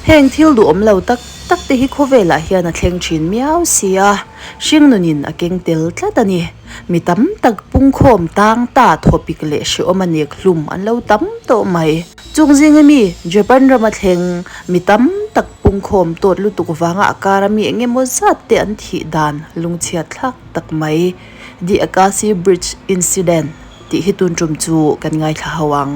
Heng thil duhawm lo tak tak te hi khawvelah hian a thleng thin miau si a, hringnunin a keng tel tlat a ni. Mi tam tak pungkhawm tang ta thawpik leh hrehawm a nek hlum an lo tam tawh mai. Chung zinga mi Japan rama thleng mi tam tak pungkhawm tawt lutuk vanga a kara mi eng emaw zat te an thih dan lungchhiat thlak tak mai. The Akashi Bridge Incident tih hi tun tum chu kan ngaithla ho ang.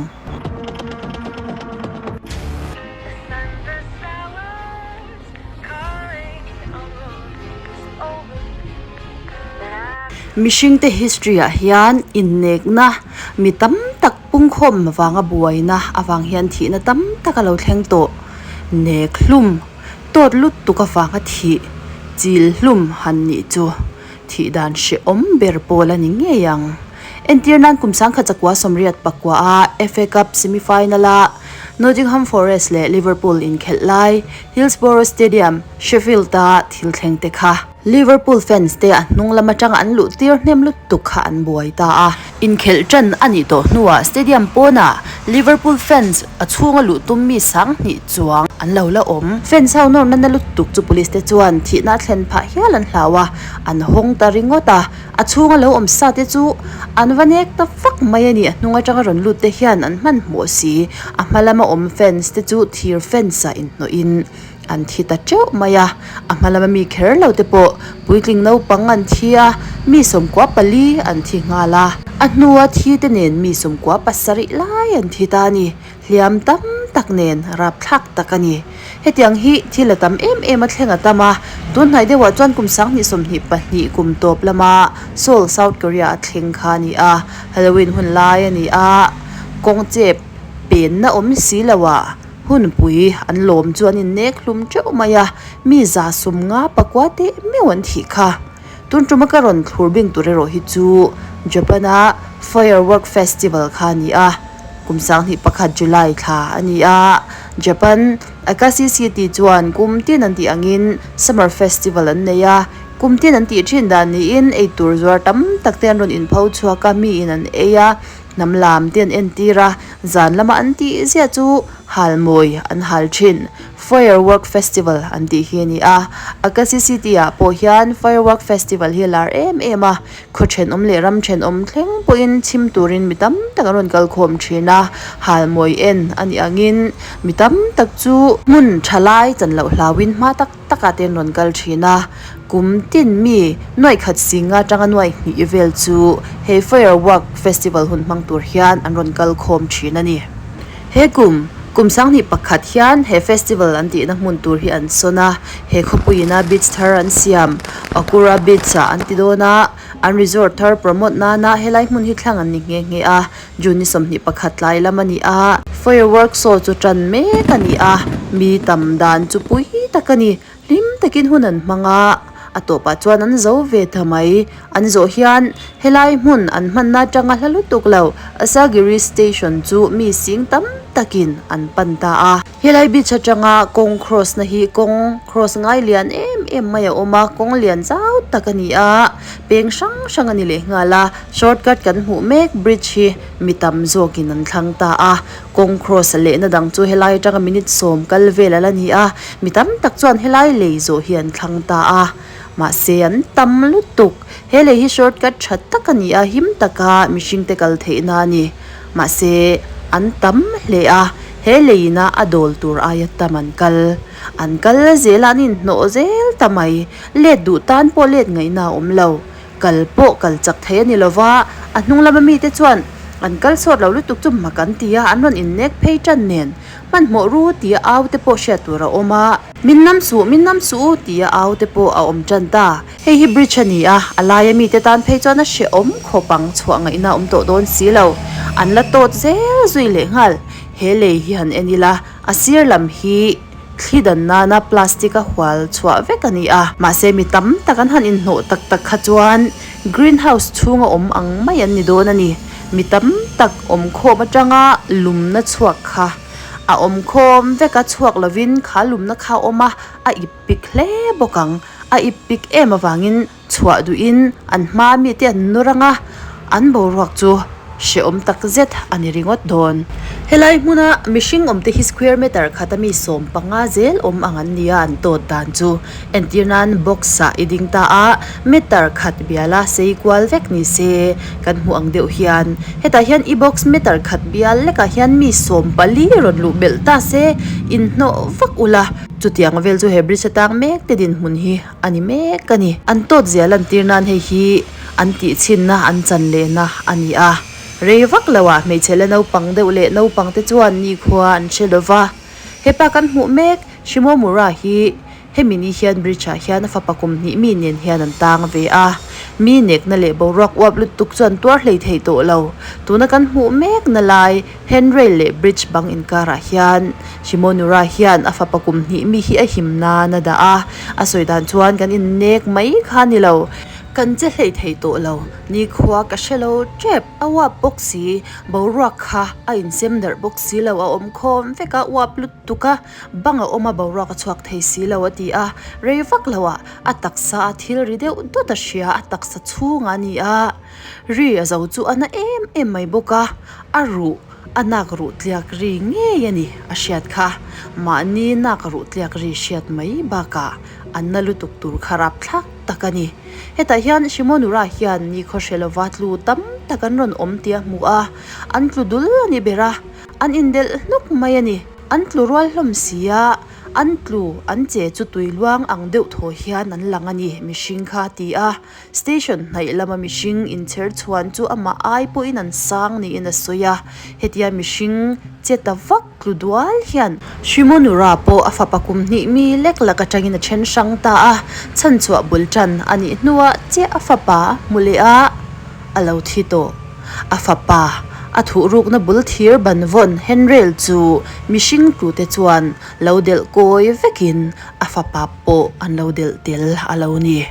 Mihringte history ah hian innekna mi tam tak pungkhawm vanga buaina avang hian thihna tam tak a lo thleng tawh. Nek hlum tawt lutuk avanga thih chil hlum han nih chu thih dan hrehawm ber pawl a ni ngei ang. Entir nan kum sangkhat chakua sawmriat pakua a FA Cup semi final a Nottingham Forest leh Liverpool inkhelh lai Hillsborough Stadium, Sheffield a thil thleng te kha. Liverpool fans te a hnung lam atanga an luh tir hnem lutuk kha an buai ta a. Inkhelh tan a nih tawh hnuah stadium pawnah Liverpool fans a chhunga luh tum mi sanghnih chuang an lo la awm. Fans ho nawrna na lutuk chu police te chuan thihna a thlen phah hial an hlau a, an hawng ta ringawt a. A chhunga lo awm sa te chu an va nek ta vak mai a ni. A hnung atanga rawn lut te hian an hmanhmawh si. A hma lama awm fence te chu thir fence ah inhnawhin an thi ta teuh mai a. A hma lama mi kher lo te pawh puitling naupang an thi a, mi sawmkua pali an thi nghal a. A hnua thi te nen mi sawmkua pasarih lai an thi ta a ni. Hliam tam tak nen rapthlak tak a ni. Hetiang hi thil a tam em em a thleng a tam a, tun hnai deuhah chuan kum sanghnih 22 kum tawp lama Seoul, South Korea a thleng kha a ni a, Halloween hun lai a ni a, kawng chep penna awm si loah hunpui an lawm chu an innek hlum teuh mai a, mi za sum nga pakua teh meuh an thih kha. Tun tuma ka rawn thlur bing tur erawh hi chu Japan-a Firework Festival kha a ni a, kum 2001 July thla a ni a. Japan Akashi City chuan kum tin an tih angin Summer Festival an nei a, kum tin an tih thin dan niin eitur zuar tam tak te an rawn inpho chhuak a, miin an ei a, hnam lam te an entir a, zan lama an tih ziah chu halmawi an hal thin. Firework Festival an tih hi a ni a, Akashi City ah pawh hian Firework Festival hi a lar em em a, khaw thenawm leh ram thenawm thleng pawhin chhim turin mi tam tak an rawn kal khawm thin a, halmawi en a nih angin mi tam tak chu hmun tha lai chan loh hlauhin hma tak takah te an rawn kal thin a, kum tin mi nuaih khat singa atanga nuaih hnih vel chu he Firework Festival hun hmang tur hian an rawn kal khawm thin a ni. He kum, kum 2001 hian he festival an tihna hmun tur hi an sawn a, he khawpuiin a beach thar an siam, Okura Beach ah an ti dawn a, an resort thar promote nana helai hmun hi thlang an ni nghe nghe a, June ni 21 tlai lam a ni a. Firework show chu tan mek a ni a, mi tam dan chu pui tak a ni. Hlim takin hun an hmang a, a tawpah chuan an zo ve ta mai. An zawh hian helai hmun an hmanna atanga hla lutuk lo Asagiri Station chu mi sing tam takin an pan ta a. Helai beach atanga kawng cross na hi kawng cross ngai lian em em mai a awm a, kawng lian zau tak a ni a, peng hrang hrang a ni leh nghal a. Shortcut kan hmuh mek bridge hi mi tam zawkin an thlang ta a. Kawng cross lehna dang chu helai atanga minute sawm kal vel a la ni a, mi tam tak chuan helai lei zawh hi an thlang ta a, mahse an tam lutuk. He lei hi shortcut tha tak a ni a, him taka mihringte kal theihna a ni. Mahse an tam hle a, he leiina a dawl tur aia tam an kal. An kal zel a, an inhnawh zel ta mai. Let duh tan pawh let ngaihna a awm lo. Kal pawh kal chak thei a ni lo va, a hnung lama mite chuan an kal sawt lo lutuk chu mak an ti a, an rawn innek phei tan nen hmanhmawh ru tia au te pawh hriat tur a awm a. Min nam suh, min nam suh u tia au te pawh a awm tan ta. Hei hi bridge a ni a, a laia mite tan phei chuan a hrehawm khawp ang chhuah ngaihna a awm tawh dawn si lo. An la tawt zel zui leh nghal. He lei hi han en ila, a sir lam hi. Thli dan nana plastic a hual chhuah vek a ni a. Mahse mi tam tak an han inhnawh tak tak kha chuan green house chhunga awm ang mai an ni dawn a ni. Mi tam tak awm khawm atanga lumna chhuak kha a awm khawm vek a, chhuak lovin kha lumna kha a awm a, a ip pik hle bawk ang. A ip pik em avangin chhuah duhin an hma mite an nawr ang a, an boruak chu. Hrehawm takzet a ni ringawt dawn. Helai hmuna mihring awmte hi square meter khata mi 15 zel awm ang an nia an tawt dan chu. Entir nan box ah i ding ta a, meter khat biala sei kual vek ni se kan hmuh ang deuh hian. Hetah hian i box meter khat bial lekah hian mi 14 rawn luh belh ta se inhnawh vak ula. Chutiang vel chu he bridge atang mek te dinhmun hi a ni mek a ni. An tawt zia lantir nan hei hi an tih chhinna an chan lehna a ni a. Rei vak loah hmeichhe la naupang deuh leh naupang te chuan nikhua an hre lo va. Hepa kan hmuh mek Shimomura hi hemi ni hian bridge ah hian a fapa kum hnih mi nen hian an tang ve a. Mi nekna leh boruak uap lutuk chuan tuar hlei thei tawh lo. Tuna kan hmuh mek na lai Handrail leh bridge bang inkarah hian Shimonura hian a fapa kum hnih mi hi a him nan a dah a, a sawi dan chuan kan innek mai kha ni lo. Kan che hlei thei tawh lo, nikhua ka hre lo tep, a uap bawk si, boruak kha a insem darh bawk si lo, a awm khawm vek a, uap lutuk a, bang a awm a, boruak a chhuak thei si lo a ti a, rei vak lo ah a taksa a thil ri deuh dawt a hria, a taksa chhungah a ni a. Ri a zo chu a na em em mai bawk a, a ruh a nak ruh tliak ri ngei a ni a hriat kha. Mahni nak ruh tliak ri hriat mai bakah a na lutuk tur kha rap thlak tak a ni. Hetah hian Shimonura hian nikhaw hre lova tlu tam tak an rawn awm tih a hmu a, an tlu dul a ni ber a, an indelh hnuk mai a ni. An tlu rual hlawm si a, an tlu an che chu tui luang ang deuh thaw hian an lang a ni mihring kha a ti a. Station hnaih lama mihring inchher chhuan chu amah ai pawhin an sang niin a sawi a, hetia mihring che ta vak tlu dual hian Shimonura pawh a fapa kum hnih mi lek lak atangin a then hrang ta a, chhanchhuah bul tan a nih hnuah chiah a fapa a hmu leh a, a lo thi tawh. A fapa a thuhrukna bul thir ban vawn handrail chu mihring tlute chuan lo delh kawi vekin a fapa pawh an lo delh tel a lo ni.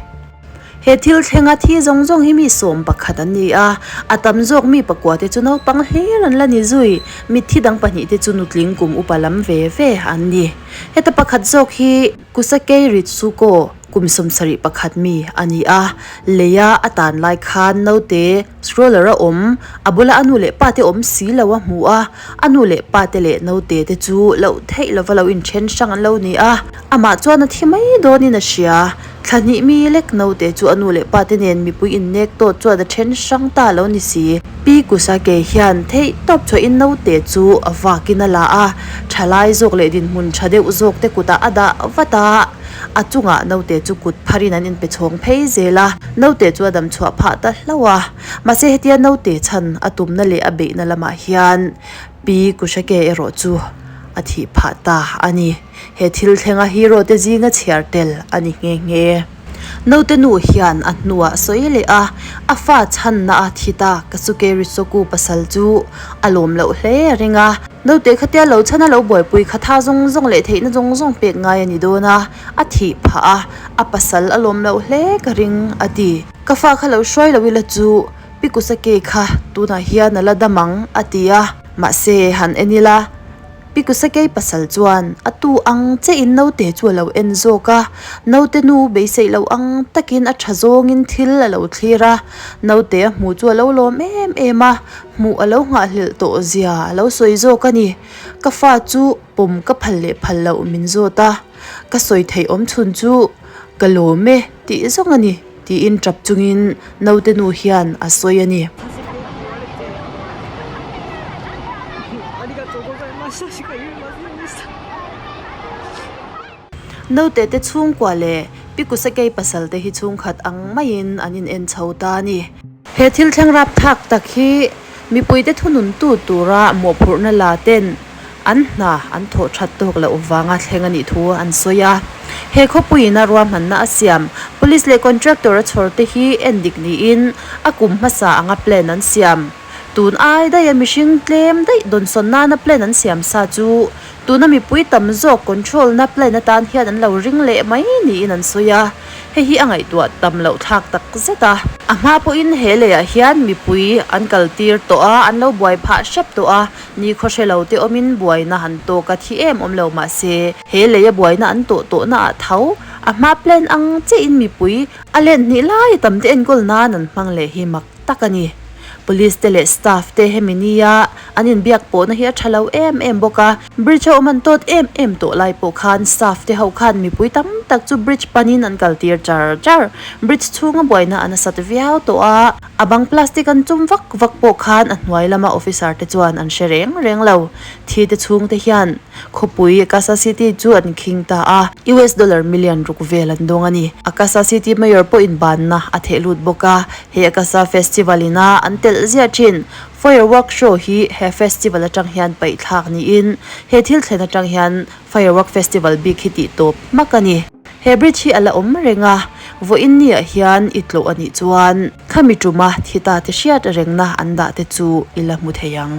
He thil thlenga thi zawng zawng hi mi 11 an ni a, a tam zawk mi pakua te chu naupang hlir an la ni zui. Mitthi dang pahnih te chu nutling kum upa lam ve ve an ni. Heta pakhat zawk hi Kusakei Ritsuko kum 71 mi a ni a, leia a tan lai khan naute stroller a awm, a bula a nu leh pa te awm si lo a hmu a, a nu leh pa te leh naute te chu loh theih lova lo inthen hrang an lo ni a, amah chuan a thi mai dawnin a hria. Thla hnih mi lek naute chu a nu leh pa te nen mipui innek tawt chuan a then hrang ta lo ni si. Pi Kusake hian theih tawp chhuahin naute chu a vakin a la a, thalai zawk leh dinhmun tha deuh zawk te kutah a dah vat a, a chungah naute chu kut pharin an inpe chhawng phei zel a, naute chu a dam chhuah phah ta hlauh a. Mahse hetia naute chhan a tumna leh a beihna lamah hian Pi Kusake erawh chu a thih phah ta a ni. He thil thlenga hero te zinga chhiar tel a ni nghe nghe. Naute nu hian a hnuah sawi leh a, a fa chhanna a thi ta Kasuke Ritsoku pasal chu a lawm loh hle a ring a. Naute khatia lo chhana lo buaipui kha tha zawng zawng leh theihna zawng zawng pek ngai a ni dawn a, a thih phah a, a pasal a lawm loh hle ka ring a ti. Ka fa kha lo hruai lo ila chu Pi Kusake kha tunah hian a la dam ang a ti a, mahse han en ila. Pi Kusakei pasal chuan a tu ang che in naute chu a lo en zawk a, naute nu beiseih loh ang takin a tha zawngin thil a lo thlir a, naute a hmuh chu a lo lawm em em a, hmuh a lo nghahhlelh tawh zia a lo sawi zawk a ni. Ka fa chu pawm ka phal leh phal loh min zawt a, ka sawi theih awm chhun chu ka lawm e tih zawng a ni tiin tap chungin naute nu hian a sawi a ni. Naute te chhungkua leh Pi Kusakei pasal te hi chhungkhat ang maiin an in en chho ta a ni. He thil thleng rap thak tak hi mipuite thununtu tura mawhphurhna la ten an hna an thawh that tawk loh vanga thleng a nih thu an sawi a. He khawpuiin a ruahmanna a siam Police leh contractor a chhawr te hi endik niin a kum hmasa anga plan an siam. Tun ai daiha mihring tlem daih dawnsawn nana plan an siam sa chu tuna mipui tam zawk control na plan atan hian an lo ring leh mai niin an sawi a, hei hi a ngaihtuah tam loh thlak tak zet a. A hma pawhin he leiah hian mipui an kal tir tawh a, an lo buai phah hrep tawh a, nikhaw hre lo te awmin buaina han tawk a thi em awm lo mahse he leia buaina an tawh tawhna ah tho a hma plan ang chiahin mipui a len hnih lai tam te enkawl nan an hmang leh hi mak tak a ni. Police te leh staff te hemi nia an inbiak pawhna hi a tha lo em em bawk a. Bridge a awm an tawt em em tawh lai pawh khan staff te ho khan mipui tam tak chu bridge panin an kal tir char char. Bridge chhunga buaina a nasat viau tawh a, a bang plastic an chum vak vak pawh khan a hnuai lama officer te chuan an hre reng reng lo. Thi te chhung te hian khawpui Akasa City chu an khing ta a, US dollar million ruk vel an dawng a ni. Akasa City Mayor pawhin banna a theh lut bawk a, he Akasa Festival ina an telh ziah thin. Firework show hi he festival atang hian paih thlak niin he thil thlen atang hian firework festival bik hi tih tawp hmak a ni. He bridge hi a la awm reng a, vawiin ni ah hian i tlawh a nih chuan khami tuma thi ta te hriat rengna an dah te chu i la hmu thei ang.